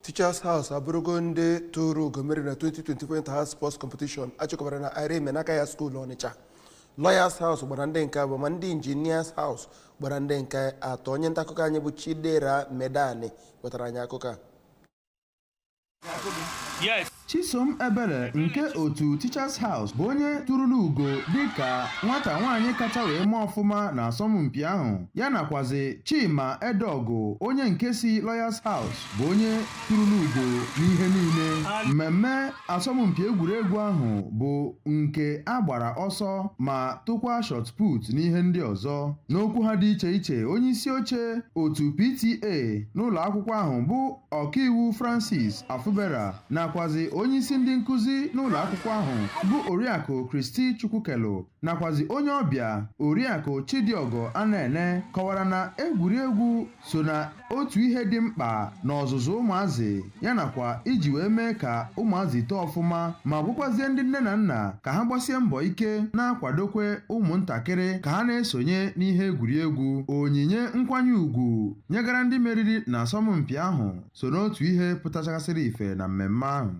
Teachers House abụrụgo ndị tụrụ ugo mmeri na 2024 Inter-House Sports Competition achịkọbara na Irene Menaka School, Ọnịcha. Lawyers House gbara ndị nke abụọ, ma ndị Engineers House gbara ndị nke atọ. Onye nta akụkọ anyị bụ Chidera Medani wetara anyị akụkọ a. Yes. Chisom Ebere nke otu Teachers House bụ onye tụrụrụ ugo dịka nwata nwaanyị kacha wee mee ọfụma na asọmpi ahụ, ya nakwazi Chima Edeọgụ, onye nke si Lawyers House, bụ onye tụrụrụ ugo n'ihe niile. Mmemme asọmpi egwuregwu ahụ bụ nke a gbara ọsọ ma tụkwa shot put n'ihe ndị ọzọ. N'okwu ha dị iche iche, onye isi oche otu PTA n'ụlọ akwụkwọ ahụ bụ Ọkaiwu Francis Afubera, nakwazi onyeisi ndị nkụzi n'ụlọ akwụkwọ ahụ bụ Oriakụ Kristi Chukwukelu, nakwazi onye ọbịa Oriakụ Chidiogo Anene, kọwara na egwuregwu so na otu ihe dị mkpa n'ọzụzụ ụmụazị, ya nakwa iji wee mee ka ụmụazị too ọfụma, ma gwakwazie ndị nne na nna ka ha gbasie mbọ ike na-akwadokwe ụmụntakịrị ka ha na-esonye n'ihe egwuregwu. Onyinye nkwanye ùgwù nyegara ndị meriri na asọmpi ahụ so n'otu ihe pụtachasịrị ife na mmemme ahụ.